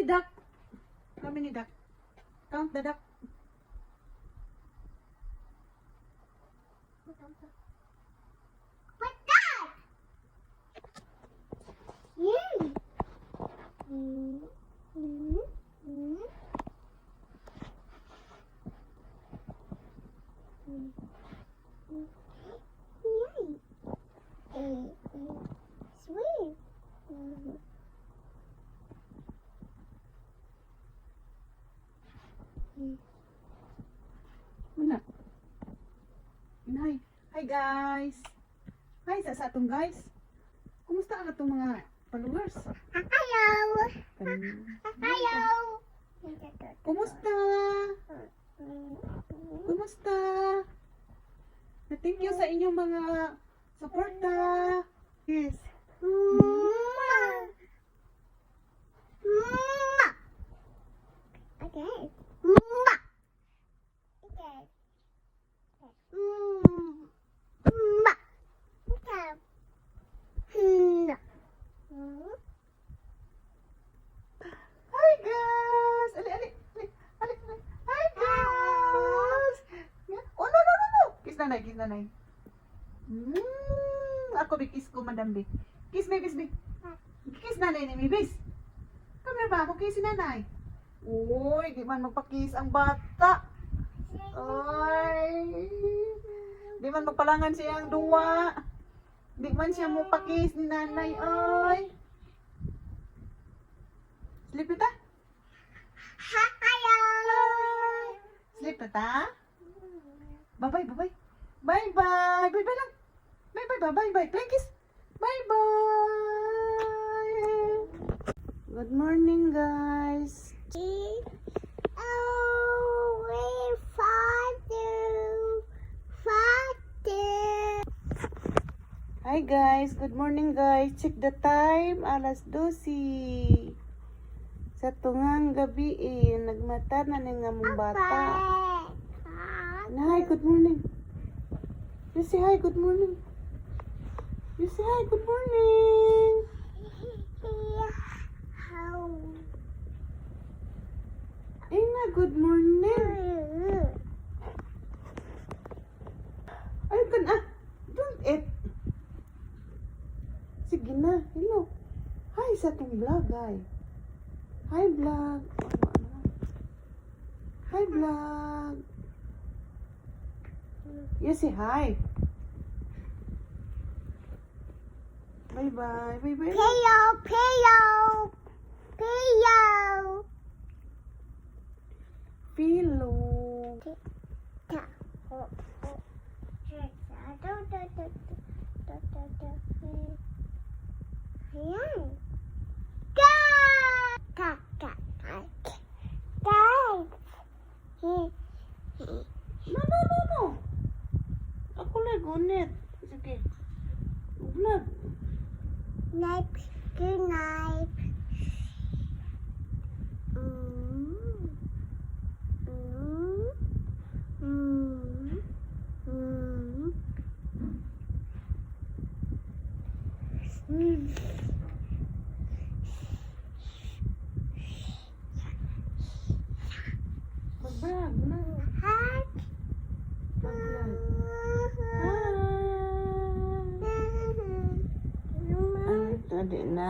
Many duck? How many duck? Count the duck. What's that? Mm. Mm. Mm. Mm. Mm. Mm. Yay. Eh, eh, sweet. Muna. Hi. Hi, guys. Hi sa atong guys. Kumusta ang atong mga followers? Hello. Hello. Kumusta? Kumusta? Na thank you sa inyong mga suporta. Yes. Ma. Ma. Okay. Ma. Okay. Ma. Okay. Hi, guys! Ali, ali, ali, ali, ali. Hi, guys! Oh, no. Kiss nanay, kiss nanay. Ako, bi, kiss ko, Madam B. Kiss me, kiss me. Kiss nanay ni mi, bis. Come here ba? Ako kiss si nanay. Uy, di man magpa-kiss ang bata. Ay. Di man magpalangan siya ang duwa. Di man siya mo pa-kiss ni nanay, oy. Sleep na ta? Hello. Sleep na ta? Bye-bye, bye-bye. Bye-bye. Bye-bye lang. Bye-bye, bye-bye, bye. Play kiss. Bye-bye. Good morning, guys. Oh, we father, father. Hi, guys. Good morning, guys. Check the time. Alas 12. Sa tungang gabi eh, nagmata na ni nga mong bata. Hi, good morning. You say hi, good morning. You say hi, good morning. How? Ina, good morning. Ay, kan ah. Don't eat. Sige na, hello. Hi sa atong vlog, hi. Hi, vlog. Ano, ano? Hi, vlog. You say hi. Bye-bye. Bye-bye. Pillow, pillow, pillow. Pillow. Ta. Oh, oh. Da, da, da, da, da, da, da. Ayan. Ga! Ka, ka, ka, ka. Ka. No. Ako lang, gunit. Sige. Vlog. Knife, good knife. Mag-vlog na. Hat. Mag-vlog. Hi. Ay, tadi na.